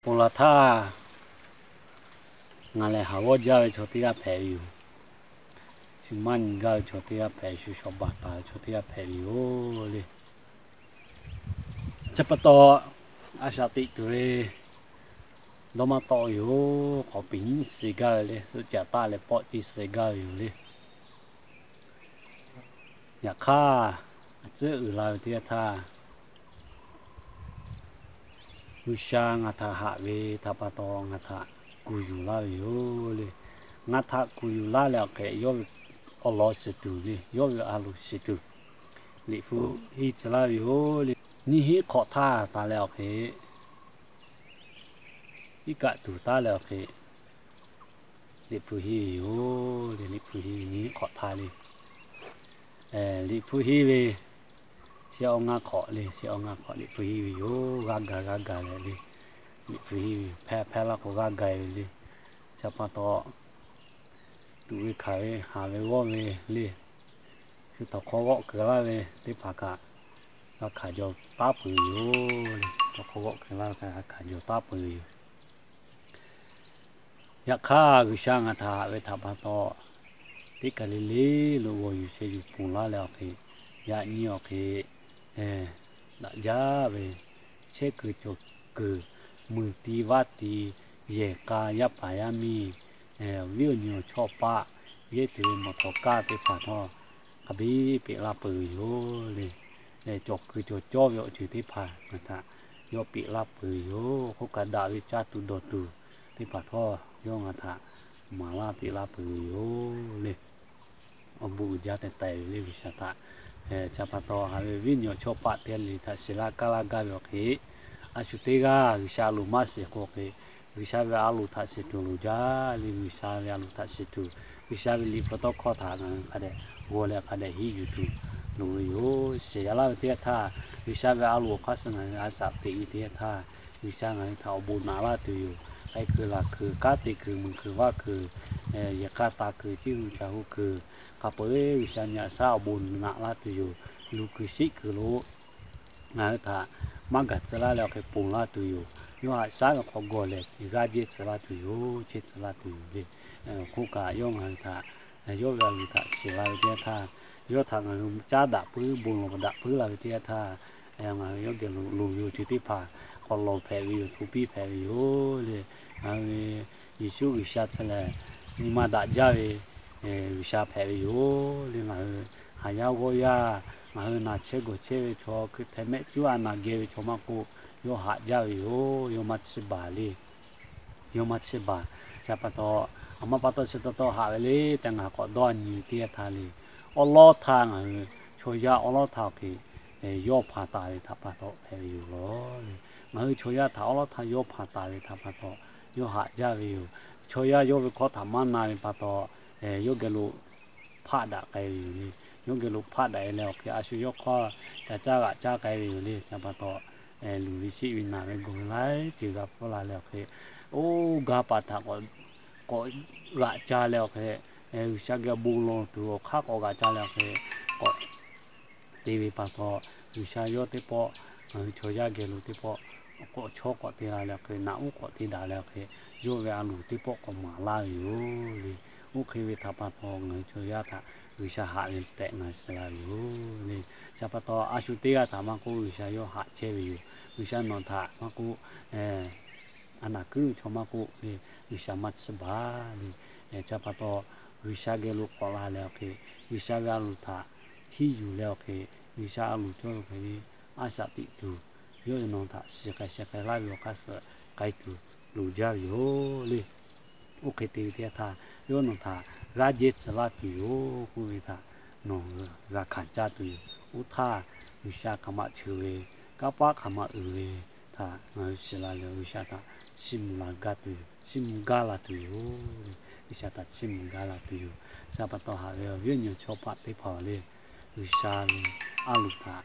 Ponˬ laˬ htaˇ, ngaˬ lehˬ haˍ g'awˇ jaˇ ve chaw teˇ g'aˇ hpehꞈ ve yoˬ. Shu maˇ nyi gaˇ ve chaw teˇ g'aˇ hpehꞈ, shu shawˍ baˬ taˍ ve chaw teˇ g'aˇ hpehꞈ ve yoˬ le. Chi pa taw, a shaꞈ teꞈ tuˬ ve dawˇ maˇ tawˆ yoˬ. K'awꞈ piˍ nyiˉ suh gaˇ ve le, suhˆ caꞈ taˆ leh pawˆ tiˇ suh gaˇ ve yoˬ le. Yaꞈ hk'aˇ, a tcuhˉ uiˍ la ve teˇ g'aˇ htaˇ, G'uiˬsha ngaˬ htaꞈ haꞈ ve htaꞈ pa taw ngaˬ htaꞈ kuˬ yuˬ laˇ ve yoˬ le. Ngaˬ htaꞈ kuˬ yuˬ laˇ leh awˬ hk'e yawˇ ve awˬ lawn shiˍ tuˬ le, yawˇ ve a loˍ shiˍ tuˬ, Liꞈ hpu henˇ tcuh laˇ ve yoˬ le. Nyiˇ hinˉ hk'awꞈ htaˇ taˍ leh awˬ hk'e, iˉ kaˆ tuˬ taˉ leh awˬ hk'e, Liꞈ hpu henˇ ve yoˬ le. Liꞈ hpu henˇ ve nyiˇ hinˉ hk'awꞈ htaˇ le, Liꞈ hpu henˇ ve shehˆ awˇ ngaˇ hk'awꞈ le, shehˆ awˇ ngaˇ hk'awꞈ Liꞈ hpu henˇ ve yoˬ. G'aˇ gaˬ g'aˇ gaˬ leh le, Liꞈ hpu henˇ ve yoˬ. Hpehˇ hpehˇ laˇ k'o g'aˇ gaˬ ve le. Chi pa taw, tuꞈ ve hkanˍ ve haˍ ve g'awˇ ve le, shu htawnˍ hk'aw g'awˆ keu laˇ ve teˇ hpaˍ kaꞈ g'a hkanˍ jaw taˉ peuˬ yoˬ le. Htawnˍ hk'aw g'awˆ keu laˇ ve kaꞈ g'a hkanˍ jaw taˉ peuˬ yoˬ. Yaꞈ hk'aˇ, G'uiˬsha ngaˬ htaꞈ haꞈ ve htaꞈ pa taw, teˇ kaˬ le le lo g'awˬ yuˬ sheh yuˬ ponˬ laˇ leh awˬ hk'e, yaꞈ nyi awˬ hk'e daꞈ jaˇ ve, chehˇ kuiˬ cawˬ kuiˬ, muiˬ ti vaˇ ti, yehˬ k'a, yaˇ paˍ yaˇ miˇ, awˬ viˉ awˬ nyi awˬ chawˇ paˆ, yehˇ tuˬ ve mawˬ htawnˍ kaˇ teˇ hpaˍ htawˇ, hk'a biˇ peꞈ laˇ peuˬ ve yoˬ le. Cawˬ kuiˬ cawˬ cawˇ ve awˬ ceuˬ teˇ hpaˍ ngaˬ htaꞈ yawˇ peꞈ laˇ peuˬ ve yoˬ. Hk'oˆ kaꞈ daꞈ ve caˇ tuˬ dawˬ tuˬ teˇ hpaˍ htawˇ yawˇ ngaˬ htaꞈ maˍ laˇ peꞈ laˇ peuˬ ve yoˬ le. Awˬ bon uiˍ jaˇ teh teh ve le G'uiˬsha htaꞈ. Chi pa taw, haꞈ ve viˉ nyi awˬ chawˇ paˆ teˇ g'aˇ le le htaꞈ shiˍ laˇ kaˇ laˇ gaˇ ve awˬ hk'e, a shu teˇ g'aˇ G'uiˬsha a loˍ maˇ shiˍ k'o hk'e, G'uiˬsha ve a loˍ htaꞈ shiˍ tuˬ loˍ jaˇ le. G'uiˬsha ve a loˍ htaꞈ shiˍ tuˬ, G'uiˬsha ve liꞈ hpu tawˇ hkawˇ htaꞈ ngaˬ hui hk'a dehꞈ g'aw leh hk'a dehꞈ henˇ yuˬ tuˬ loˍ ve yoˬ. Shiˍ yaꞈ laˇ ve teˇ g'aˇ htaˇ, G'uiˬsha ve a loˍ awˬ hk'aˇ suh ngaˬ hui a shaꞈ teꞈ ve teˇ g'aˇ htaˇ, G'uiˬsha ngaˬ hui htaꞈ awˬ bon naꞈ laˇ tuˬ yoˬ. K'ai kuiˬ laˬ kuiˬ, kanˉ te kuiˬ, muiˬ kuiˬ vaˇ kuiˬ, yehˬ k'a taˍ kuiˬ, ciˇ hu caˬ hu kuiˬ, hk'a peu-eˬ G'uiˬsha nyi a shaˉ awˬ bon naꞈ laˇ tuˬ yoˬ. Luˬ kuiˬ sheˆ kuiˬ lo ngaˬ hui htaꞈ maˇ gaˬ tcuh laˇ leh awˬ hk'e ponˬ laˇ tuˬ yoˬ. Yawˇ haꞈ shaˉ ve hk'aw g'awˬ lehˬ g'aˇ jehˇ tcuh laˇ tuˬ yoˬ, chehˇ tcuh laˇ tuˬ yoˬ le. Hk'oˆ kaꞈ yawˇ ngaˬ hui htaꞈ, yawˇ ve a loˍ htaꞈ shiˍ la ve teˇ g'aˇ htaˇ, yawˇ htaꞈ ngaˬ hui caˉ daꞈ puiˉ bon lawˬ daꞈ puiˉ la ve teˇ g'aˇ htaˇ, ngaˬ hui yawˇ geh lo loˍ ve awˬ ceuˬ teˇ hpaˍ k'awꞈ lawˬ hpehꞈ ve yoˬ, hto piˇ hpehꞈ ve yoˬ le. Ngaˬ hui ve Yeˍsuˆ G'uiˬsha chi lehˬ, nyi ma daꞈ jaˇ ve G'uiˬsha hpehꞈ ve yoˬ le. Ngaˬ hui haˍ yaˇ g'awˇ yaˇ, ngaˬ hui naˬ chehˇ gawˬ chehˇ ve chaw, hkui htaiˍ mehˆ cuˉ a naˬ geh ve chaw maˇ k'oˆ, yawˇ haꞈ jaˇ ve yoˬ. Yawˇ maˇ chiˇ baˬ le. Yawˇ maˇ chiˇ baˬ. Chi pa taw, a ma pa taw chi taw taw haꞈ ve le tehꞈ ngaˬ k'awꞈ dawˇ nyi ve teˇ g'aˇ htaˇ le, awˉ lawˉ htaˇ ngaˬ hui chaw yaˇ awˉ lawˉ htaˇ awˬ hk'e yawˇ hpanˍ taˍ ve htaꞈ pa taw hpehꞈ ve yoˬ lawˬ le. Ngaˬ hui chaw yaˇ htaꞈ awˉ lawˉ htaˇ yawˇ hpanˍ taˍ ve htaꞈ pa taw yawˇ haꞈ jaˇ ve yoˬ. Chaw yaˇ yawˇ ve hkawˇ htaꞈ maˇ na ve pa taw, yawˇ geh lo hpaˆ daꞈ k'ai ve yoˬ le. Yawˇ geh lo hpaˆ daꞈ e leh awˬ hk'e a shu yawˇ hkawˇ ca caˇ g'aꞈ caˇ k'ai ve yoˬ le. Chi pa taw, luˬ ve sheˆ ve naˬ ve gawˬ ve laiˉ ceuˬ g'a pfuhˇ la leh awˬ hk'e, oˇ gaˇ paˍ htaꞈ k'awꞈ g'aꞈ ca leh awˬ hk'e, G'uiˬsha geh bon lawˬ tuˬ awˬ hk'aˇ k'awꞈ g'aꞈ ca leh awˬ hk'e, k'awꞈ te ve pa taw, G'uiˬsha yawˇ teˇ pawˆ ngaˬ hui chaw yaˇ geh lo teˇ pawˆ k'awꞈ chawˇ k'awꞈ te la leh awˬ hk'e, naꞈ uˉ k'awꞈ te daꞈ leh awˬ hk'e, yawˇ ve a loˍ teˇ pawˆ k'awꞈ maˍ laˇ ve yoˬ le. Oˇ hk'e ve htaꞈ pa taw ngaˬ hui chaw yaˇ htaꞈ G'uiˬsha haꞈ ve tehꞈ ngaˬ hui shiˍ la ve yoˬ le. Chi pa taw a shu teˇ g'aˇ htaꞈ maˇ k'oˆ G'uiˬsha yawˇ haꞈ chehˇ ve yoˬ. G'uiˬsha nawˬ htaꞈ maˇ k'oˆ, a naˬ kuiˉ ve chaw maˇ k'oˆ le, G'uiˬsha maˇ chiˇ baˬ le. Chi pa taw, G'uiˬsha geh lo k'awꞈ la leh awˬ hk'e, G'uiˬsha ve a loˍ htaꞈ hiˇ yuˬ leh awˬ hk'e, G'uiˬsha a loˍ cawˇ ve hk'e le, a shaꞈ teꞈ tuˬ, yawˇ nawˬ htaꞈ shiˍ k'ai sheh k'ai laˇ ve awˬ hk'aˇ suh k'ai tuˬ loˍ jaˇ ve yoˬ le. Oˇ hk'e te ve teˇ g'aˇ htaˇ, yawˇ nawˬ htaꞈ g'aˇ jehˇ tcuh laˇ tuˬ yoˬ k'oˆ ve htaꞈ nawˬ g'a hkanˍ caˇ tuˬ yoˬ. Oˇ htaˇ, G'uiˬsha hk'aˬ ma cheuˬ ve, kanˇ paˆ hk'aˬ ma uiˍ ve htaꞈ ngaˬ hui shiˍ la leh, G'uiˬsha htaꞈ chiˇ mvuh la gaˇ tuˬ yoˬ, chiˇ mvuh gaˇ la tuˬ yoˬ. G'uiˬsha htaꞈ chiˇ mvuh gaˇ la tuˬ yoˬ. Chi pa taw haꞈ ve awˬ viˉ awˬ nyi chaw paˆ teˇ hpaˍ le, G'uiˬsha ve a loˍ htaꞈ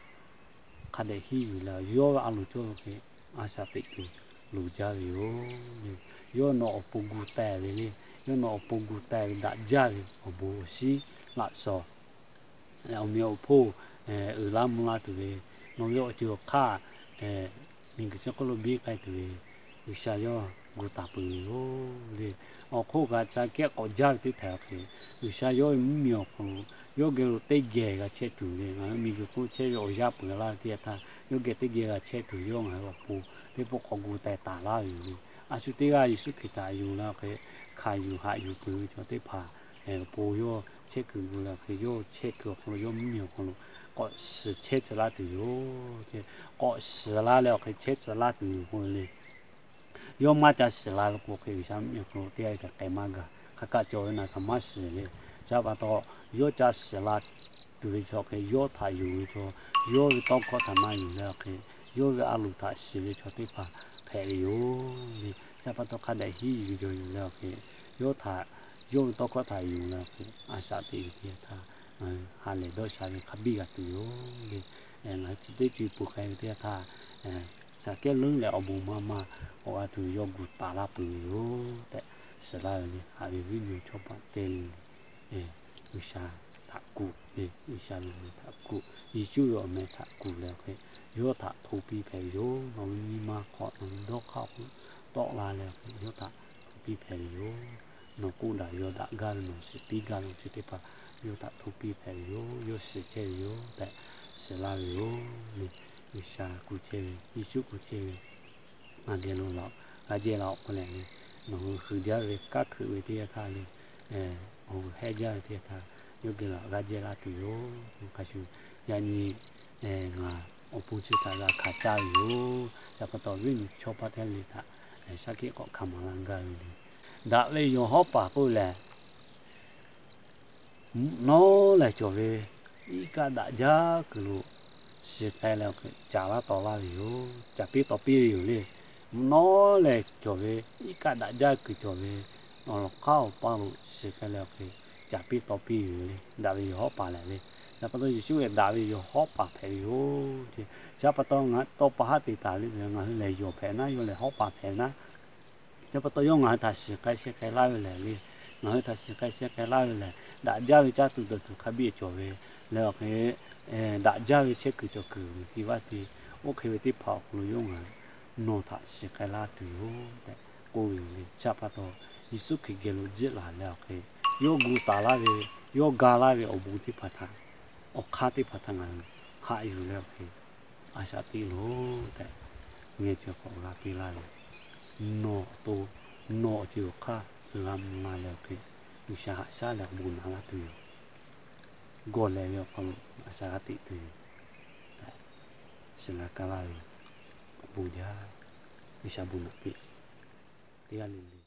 hk'a dehꞈ hiˇ yuˬ leh, yawˇ ve a loˍ cawˇ ve hk'e a shaꞈ teꞈ tuˬ loˍ jaˇ ve yoˬ le. Yawˇ nawˬ awˬ pon gu teh ve le. Yawˇ nawˬ awˬ pon gu teh ve daꞈ jaˇ ve awˬ bon awˬ shinˉ laꞈ shawnˍ, awˬ meꞈ awˬ hponˇ uiˍ laˇ mvuh laˇ tuˬ ve, nawˬ ve awˬ ceuˬ awˬ hk'aˇ miˬguiˬ chi hk'oˆ lo biˇ k'ai tuˬ ve, G'uiˬsha yawˇ gu taˍ peuˬ ve yoˬ le. Awˬ hk'oˆ kaꞈ Zaˍkehˇ k'awꞈ jaˇ ve teˇ htaiˍ hk'e, G'uiˬsha yawˇ ve mvuhˇmiˬ awˬ hk'aw lo yawˇ geh lo teˇ geh g'a chehˇ tuˬ le. Ngaˬ hui miˬguiˬ hk'oˆ chehˇ ve awˬ yanˇ peuˬ laˇ ve teˇ yanˇ htaˇ, yawˇ geh teˇ geh g'a chehˇ tuˬ yawˇ ngaˬ hui awˬ pon teˇ pawˆ k'awꞈ gu teh taˍ laˇ ve yoˬ le. A shu teˇ g'aˇ Yeˍsuˆ Hkriꞈ htaꞈ yonˍ leh awˬ hk'e, hkanˍ yuˬ haꞈ yuˬ peuˬ ve chaw teˇ hpaˍ awˬ pon yawˇ chehˇ kuiˬ gu leh awˬ hk'e, yawˇ chehˇ kuiˬ awˬ hk'aw lo yawˇ mvuhˇmiˬ awˬ hk'aw lo k'awꞈ shiˍ chehˇ tcuh laˇ tuˬ yoˬ. K'awꞈ shiˍ laˇ leh awˬ hk'e chehˇ tcuh laˇ tuˬ yoˬ k'oˆ ve le. Yawˇ maˇ ca shiˍ la ve k'o hk'e, G'uiˬsha mvuhˇmiˬ awˬ hk'aw lo teˇ g'aˇ kaꞈ k'ai maˇ gaˬ. Hk'aˬ kaꞈ cawˬ ve naˬ kaꞈ maˇ shiˍ le. Chi pa taw, yawˇ ca shiˍ la tuˬ ve chaw hk'e, yawˇ htaꞈ yonˍ ve chaw, yawˇ ve tawˇ hkawˇ htaꞈ na yuˬ leh awˬ hk'e, yawˇ ve a loˍ htaꞈ shiˍ ve chaw teˇ hpaˍ hpehꞈ ve yoˬ le. Chi pa taw, hk'a dehꞈ hiˉ yuˬ ve chaw yuˬ leh awˬ hk'e, yawˇ htaꞈ, yawˇ ve tawˇ hkawˇ htaꞈ yonˍ leh awˬ hk'e, a shaꞈ teꞈ ve teˇ yanˇ htaˇ, ha lehˬ dawˇ sha ve hk'a biˇ g'a tuˬ yoˬ le. Ngaˬ hui chi teˇ co e peuˬ k'ai ve teˇ yanˇ htaˇ, Zaˍkehˇ leuˉ leh awˬ bon maˇ maˇ k'awꞈ g'a tuˬ yawˇ gu taˍ laˇ peuˬ ve yoˬ tehꞈ shiˍ laˇ ve le. Haꞈ ve viˉ nyi chaw paˍ te le, G'uiˬsha htaꞈ kuˬ le, G'uiˬsha ve awˬ meh htaꞈ kuˬ, Yeˍsuˆ ve awˬ meh htaꞈ kuˬ leh awˬ hk'e, yawˇ htaꞈ hto piˇ hpehꞈ ve yoˬ. Nawˬ ve nyi ma hk'aw nawˬ ve dawˇ hk'aˇ awˬ hk'oˆ tawˆ la leh awˬ hk'e, yawˇ htaꞈ hto piˇ hpehꞈ ve yoˬ. Nawˬ k'oˆ daꞈ yaw daꞈ gaˇ ve, nawˬ shiˍ piˇ gaˇ ve awˬ ceuˬ teˇ hpaˍ yawˇ htaꞈ hto piˇ hpehꞈ ve yoˬ. Yawˇ shiˍ chehˇ ve yoˬ tehꞈ shiˍ laˇ ve yoˬ le. G'uiˬsha kuˬ chehˇ ve, Yeˍsuˆ kuˬ chehˇ ve, ngaˬ geh lo laꞈ g'a jehˇ la-oˬ k'oˆ leh le, nawˬ hui hui jaˇ ve kaˉ hkuiꞈ ve teˇ yanˇ htaˇ le, awˬ hui hehˆ jaˇ ve teˇ yanˇ htaˇ, yawˇ geh laꞈ g'a jehˇ laˇ tuˬ yoˬ. Hk'a shuˍ, yaꞈ nyi ngaˬ awˬ pon chi htaꞈ g'a hkanˍ caˇ ve yoˬ. Chi pa taw, viˉ nyi chaw paˍ teˇ le htaꞈ shaˉ hkiˆ k'awꞈ hkanˍ maˍ laˇ gaˇ ve le. Daꞈ ve yawˬ hawˉ paˍ k'oˆ lehˬ, mvuhˇ naw lehˬ cawˬ ve iˉ kaˆ daꞈ jaˇ kuiˬ lo shiˍ k'ai leh awˬ hk'e caˍ laˇ taw laˇ ve yoˬ. Caˍ piˇ taw piˇ ve yoˬ le. Mvuhˇ naw lehˬ cawˬ ve iˉ kaˆ daꞈ jaˇ kuiˬ cawˬ ve awˬ lawn hk'aˇ awˬ paˇ lo shiˍ k'ai leh awˬ hk'e caˍ piˇ taw piˇ ve yoˬ le. Daꞈ ve yawˬ hawˉ paˍ lehˬ le. Chi pa taw Yeˍsuˆ lehˬ daꞈ ve yawˬ hawˉ paˍ hpehꞈ ve yoˬ. Chi pa taw ngaˬ hui tawˇ pa haˉ te taˍ le, ngaˬ hui lehˬ yawˬ hpehꞈ naˉ, yawˇ lehˬ hawˉ paˍ hpehꞈ naˉ, chi pa taw yawˇ ngaˬ hui htaꞈ shiˍ k'ai sheh k'ai laˇ ve lehˬ le. Ngaˬ hui htaꞈ shiˍ k'ai sheh k'ai laˇ ve lehˬ, daꞈ jaˇ ve caˇ tuˬ dawˬ tuˬ hk'a biˇ cawˬ ve leh awˬ hk'e, daꞈ jaˇ ve chehˇ kuiˬ cawˬ kuiˬ ve teˇ g'aˇ te, oˇ hk'e ve teˇ hpaˍ awˬ hk'aw lo yawˇ ngaˬ hui nawˬ htaꞈ shiˍ k'ai laˇ tuˬ yoˬ tehꞈ k'oˆ ve yoˬ le. Chi pa taw, Yeˍsuˆ Hkriꞈ geh lo jiˆ laˬ leh awˬ hk'e, yawˇ gu taˍ laˇ ve, yawˇ ga laˇ ve awˬ bon teˇ hpaˍ htaꞈ, awˬ hk'aˇ teˇ hpaˍ htaꞈ ngaˬ hui haꞈ yuˬ leh awˬ hk'e, a shaꞈ teꞈ loˬ tehꞈ ngeh ceh k'awꞈ g'a piˇ laˇ ve, nawˬ awˬ to, nawˬ awˬ ceuˬ awˬ hk'aˇ g'a mvuh la leh awˬ hk'e, G'uiˬsha haꞈ shaˉ leh awˬ bon naꞈ laˇ tuˬ yoˬ. Gawˬ lehˬ ve awˬ hk'aw lo a shaꞈ g'a teꞈ tuˬ yoˬ. Shiˍ la kaˇ laˇ ve awˬ bon jaˇ. G'uiˬsha bon naꞈ piˇ teˇ g'aˇ le le.